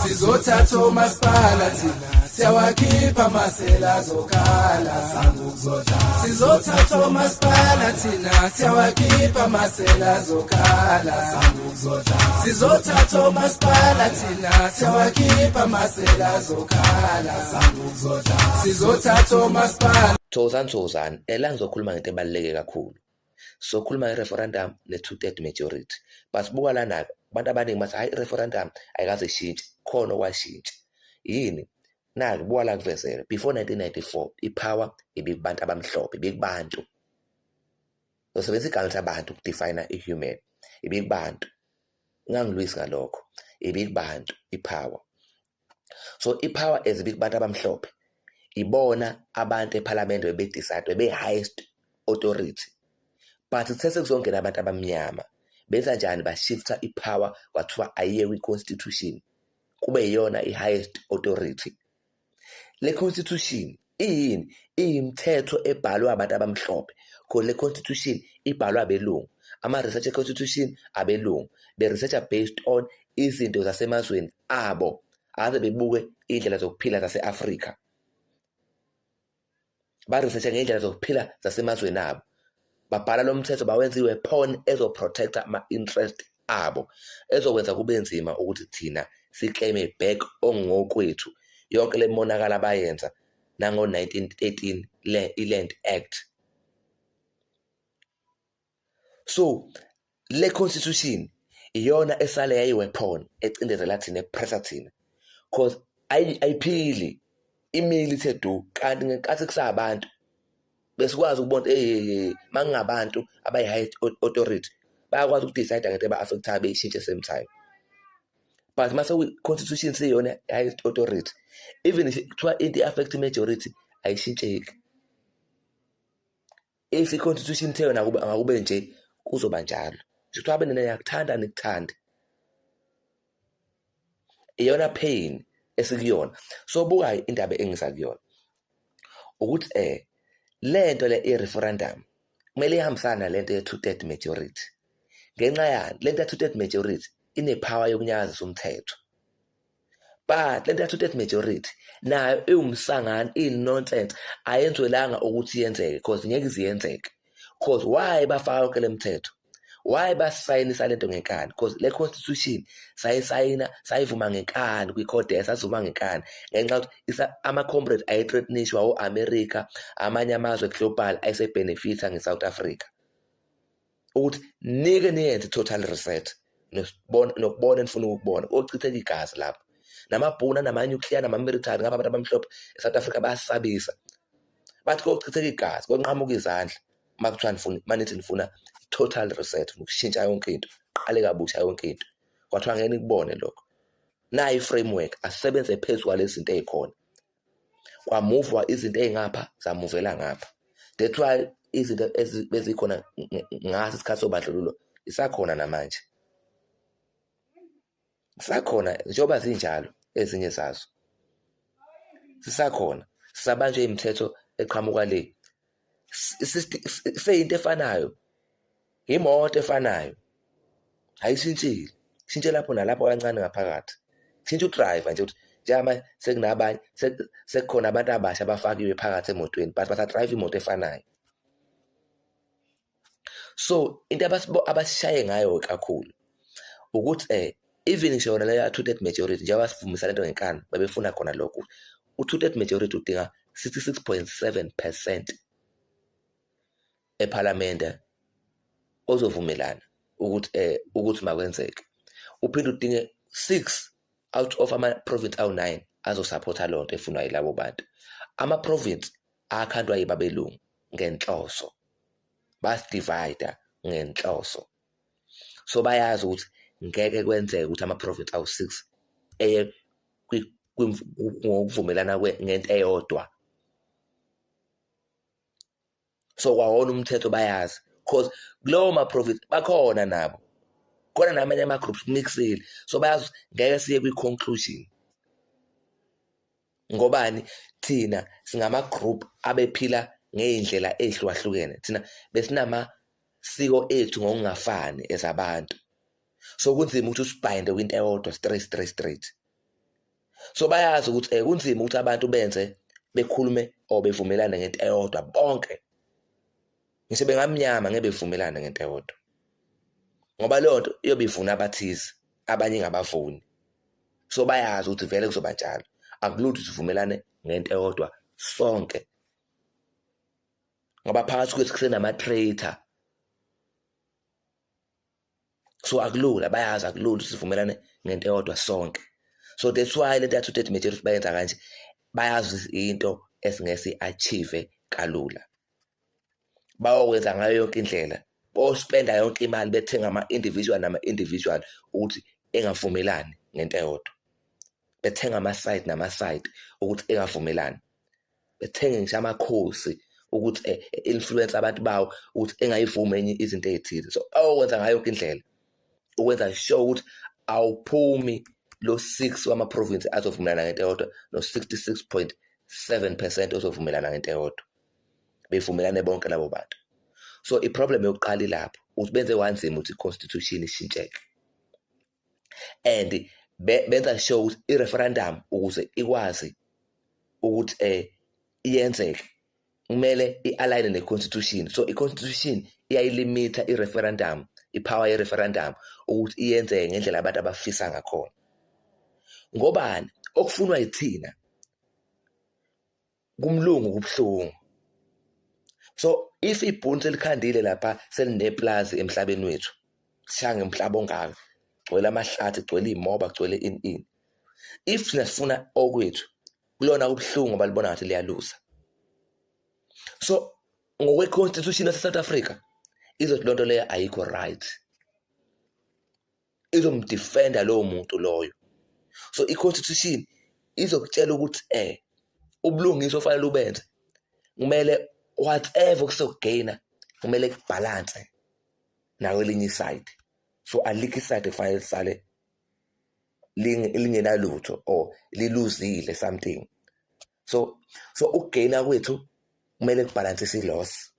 Sizothatha omasipala thina, siyawakhipha amasela azokhala. Sizothatha omasipala thina, siyawakhipha amasela azokhala. Sizothatha omasipala thina, siyawakhipha amasela azokhala. Sizothatha omasipala. Thokozani, thokozani. La ngizokhuluma ngento ebaluleke kakhulu. Sokhuluma nge-referendum ne-two-third majority. But buka lana-ke, abantu abaningi bathi hhayi, i-referendum ayikaze ishintshe, khona okwashintsha. Yini? Naki, buka la kuvezele. Before 1994, i-power ibikubantu abamhlophe, ibikubantu. Ngizosebenzisa igama elithi abantu uku-define i-human. Ibikubantu. Ungangilwisi ngalokho. Ibikubantu i-power. So i-power as ibikubantu abamhlophe, ibona abantu ephalamende bebe-decide, bebe-highest authority. But kuthe sekuzongena abantu abamnyama, benza njani? Bashifta i-power, kwathiwa ayiye kwi-constitution, kube yiyona i-highest authority. Le constitution iyini? Iyimithetho ebhalwe abantu abamhlophe. Khona le constitution ibhalwe abelungu. Ama-research constitution abelungu, be-researcher based on izinto zasemazweni abo, ave bebuke iy'ndlela zokuphila zase-Afrika. Ba-researcha ngey'ndlela zokuphila zasemazweni abo, babhala lo mthetho, bawenza i-weapon ezo-protecta ama-interest abo, ezokwenza kube nzima ukuthi thina si-claim-e back ongokwethu. Yonke le monakalo abayenza nango-1913, le i-Land Act. So le constitution iyona esale yayi-weapon ecindezela thina, e-pressa thina, cause ayiphili, imile ithe du. Kanti ngenkathi kusabantu besikwazi ukubona, hey, mangingabantu abayi-high authority bayakwazi uku-decide ngento eba-affectayo, beyishintshe same time. But mase constitution seyiyona highest authority, even if kuthiwa into i-affect majority, ayishintsheki. If i-constitution ithe yona kube angakube nje, kuzoba njalo. Kuthiwa abe nina niyakuthanda, nikuthande, iyona pain esikuyona. So buka indaba engiza kuyona ukuthi lento le i-referendum kumele ihambisane nalento ye-two third majority. Ngenxa yani? Lento ye-two third majority ine-power yokunyakazisa umthetho, but lento ye-two third majority nayo iwumsangano, iyi-nonsense, ayenziwelanga ukuthi yenzeke, because ngeke ize yenzeke. Because why bafaka yonke le mthetho? Why basayinisa lento ngenkani? Because le constitution sayisayina, sayivuma ngenkani kwi-CODESA, sazivuma ngenkani ngenxa yokuthi ama-comrade aye-threatenishwa o-America, amanye amazwe global ayese-benefitha nge-South Africa, ukuthi nike niyenze total reset nokubona enifuna ukukubona, kochitheka igazi lapho, namabhunu anama-nuclear, nama-military ngapha. Abantu abamhlophe e-South Africa bayasabisa, bathi kochitheka igazi, konqamuka izandla uma kuthiwa nifuna, manithi nifuna total reset, ukushintsha yonke into, qale kabusha yonke into. Kwathiwa ngeke nikubone lokho. Nayi i-framework, asebenze phezu kwalezi zinto ey'khona. Kwamuvwa izinto ey'ngapha, zamuvela ngapha. That's why izinto bezikhona ngaso isikhathi sobandlululo isakhona namanje, sisakhona njengoba zinjalo, ezinye zazo sisakhona, sisabanjwe imithetho eqhamuka le. Seyinto efanayo, imoto efanayo, ayishintshile, shintshe lapho nalapho kancane ngaphakathi, shintshe u-driver nje, ukuthi njengamanje sekunabanye, sekukhona abantu abasha abafakiwe phakathi emotweni, but basa-drive imoto efanayo. So into abasishaye ngayo kakhulu ukuthi even ngisho yona leyo two third majority, njengoba sivumisa lento ngenkani, babefuna khona lokho. U-two third majority udinga 66.7% ephalamende ozovumelana ukuthi makwenzeke. Uphinde udinge 6 out of ama-province awu-9 azosupport-a loo nto efunwa yilabo bantu. Ama-province akhandwa yibabelungu ngenhloso, basi-divide ngenhloso. So bayazi ukuthi ngeke kwenzeke ukuthi ama-province awu-6 eye ngokuvumelana ngento eyodwa. So kwawona umthetho bayazi, cause kulowo ma-province bakhona nabo, khona namanye ama-groups kumixile. So bayazi ngeke siye kwi-conclusion. Ngobani? Thina singama-group abephila ngey'ndlela ey'hlukahlukene, thina besinamasiko ethu ngokungafani as abantu. So kunzima ukuthi usibhayinde kwinto eyodwa straight straight straight. So bayazi ukuthi kunzima ukuthi abantu benze bekhulume or bevumelane ngento eyodwa bonke. Ngisho bengamnyama ngeke bevumelane ngento eyodwa. Ngoba leyo nto iyobe ivuna abathize, abanye ingabavuni. So bayazi ukuthi vele kuzoba njalo. Akulula ukuthi sivumelane ngento eyodwa sonke. Ngoba phakathi kwethu kusenama-traitor. So akulula, bayazi akulula ukuthi sivumelane ngento eyodwa sonke. So that's why lento ya-two-third majority bayenza kanje. Bayazi into esingeke si-achieve kalula. Bayokwenza ngayo yonke indlela. Bospenda yonke imali bethenga ama-individual nama-individual ukuthi engavumelani ngento eyodwa. Bethenga ama-side nama-side ukuthi engavumelani. Bethenge ngisho amakhosi ukuthi influence abantu bawo ukuthi engayivumi enye izinto ey'thile. So awokwenza ngayo yonke indlela ukwenza sure ukuthi awuphumi lo 6 wama-province azovumelana ngento eyodwa no 66.7% ozovumelana ngento eyodwa. Bevumelane bonke labo bantu. So i-problem yokuqala ilapho ukuthi benze kwanzima ukuthi i-constitution ishintsheke. And benza sure ukuthi i-referendum ukuze ikwazi ukuthi iyenzeke kumele i-align ne-constitution. So i-constitution iyayilimita i-referendum, i-power ye-referendum ukuthi iyenzeke ngendlela abantu abafisa ngakhona. Ngobani okufunwa yithina kumlungu kubuhlungu. So if ibhunu selikhandile lapha selineplazi emhlabeni wethu, sishaya ngemhlaba ongaka, gcwele amahlathi, gcwele iy'moba, gcwele ini ini. If thina sifuna okwethu, kulona kubuhlungu ngoba libona ngathi liyaluza. So ngokwe-constitution yase-South Africa izothi lonto leyo ayikho right. Izomdefenda lowo muntu loyo. So i-constitution izokutshela ukuthi ubulungiswa ofanele ubenze kumele whatever kusokugaina kumele kubalance nakwelinye iside. So alikho iside kufanele lisale lingenalutho or liluzile something. So ukugaina kwethu kumele kubalansise i-loss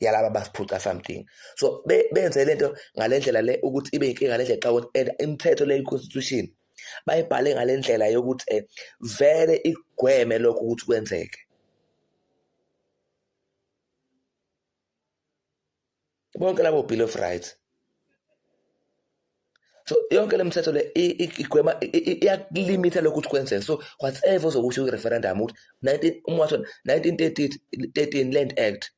yalaba basiphuca something. So benze lento ngalendlela le ukuthi ibe inkinga ngalendlela xa and imithetho le constitution bayibhale ngalendlela yokuthi vele igweme lokho ukuthi kwenzeke. Bonke labo Bill of Rights. So yonke le mithetho le igwema iyakulimita lokho ukuthi kwenzeke. So whatever ozokusho kwi-referendum ukuthi 1913 Land Act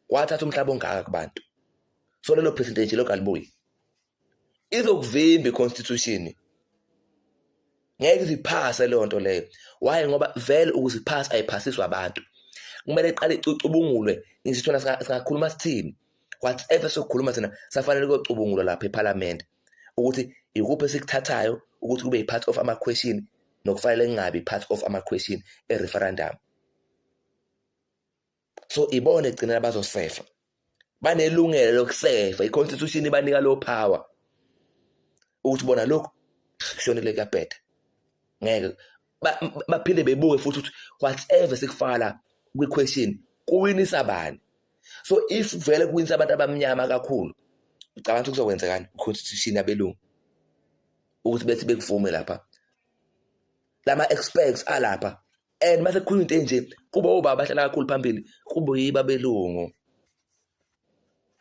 wathatha umhlaba ongaka kubantu. So lelo percentage lokho alibuyi. Izokuvimba i-constitution. Ngeke iziphase leyo nto leyo. Why? Ngoba vele ukuziphasa ayiphasiswa abantu. Kumele iqale icubungulwe. Ngisho thina singakhuluma sithini? Whatever sokukhuluma thina safanele ukuyocubungulwa lapha eParliament ukuthi ikuphi esikuthathayo ukuthi kube part of ama-question nokufanele kungabi part of ama-question e-referendum. So ibone egcinela bazosefa. Banelungelo lokusefa, i-constitution ibanika lo power ukuthi bona lokhu kushonile kuyabheda. Ngeke baphinde bebuke futhi ukuthi whatever sikufaka la kwi-question kuwinisa bani. So if vele kuwinisa abantu abamnyama kakhulu, ucabanga ukuthi kuzokwenzekani i-constitution yabelungu ukuthi bethi bekuvume lapha lama experts alapha and mase kukhulunywa into enje kuba obaba abahlala kakhulu phambili kube yibo abelungu,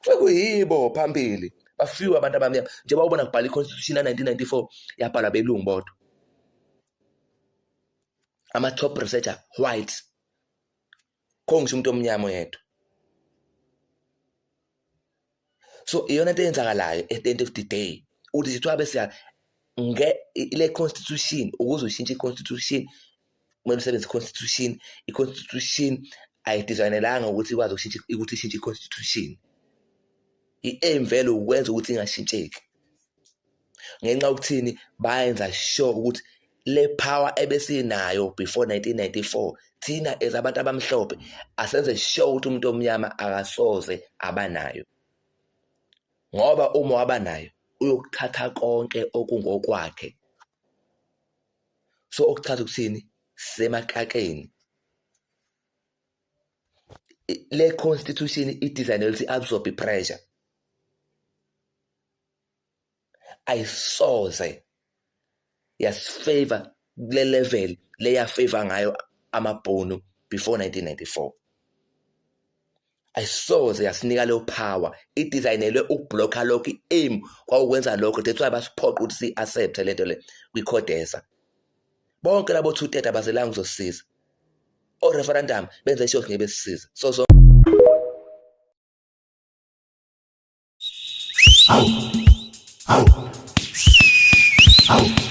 sekuyibo phambili bafiwe abantu abamnyama. Njengoba ubona kubhala i-constitution ya-1994 yabhalwa abelungu bodwa, ama top researcher white, kho ngisho umuntu omnyama oyedwa. So iyona into eyenzakalayo at the end of the day ukuthi sithiwa bese nge le constitution, ukuze ushintshe i-constitution kumele usebenzise i-constitution. I-constitution ayidesignelanga ukuthi ikwazi ukushintsha, ukuthi ishintshe i-constitution. I-aim vele ukwenza ukuthi ingashintsheki. Ngenxa yokuthini bayenza sure ukuthi le power ebesinayo before 1994 thina as abantu abamhlophe asenze sure ukuthi umuntu omnyama akasoze abanayo. Ngoba uma wabanayo uyokuthatha konke okungokwakhe. So okuchaza ukuthini semakakeni. Le constitution idesignelwe ukuthi absorb pressure. Ayisoze yasifavor kule level leya favor ngayo amabhunu before 1994. Ayisoze yasinika leyo power, idesignelwe ukublocka lokho. I-aim kwawukwenza lokho, that's why basiphoqa ukuthi si-accept lento le kwi-CODESA. Bonke labo 230 abazelanga ukuzosisiza. O-referendum benze sure ngeke besisize. So Awu. Awu. Awu.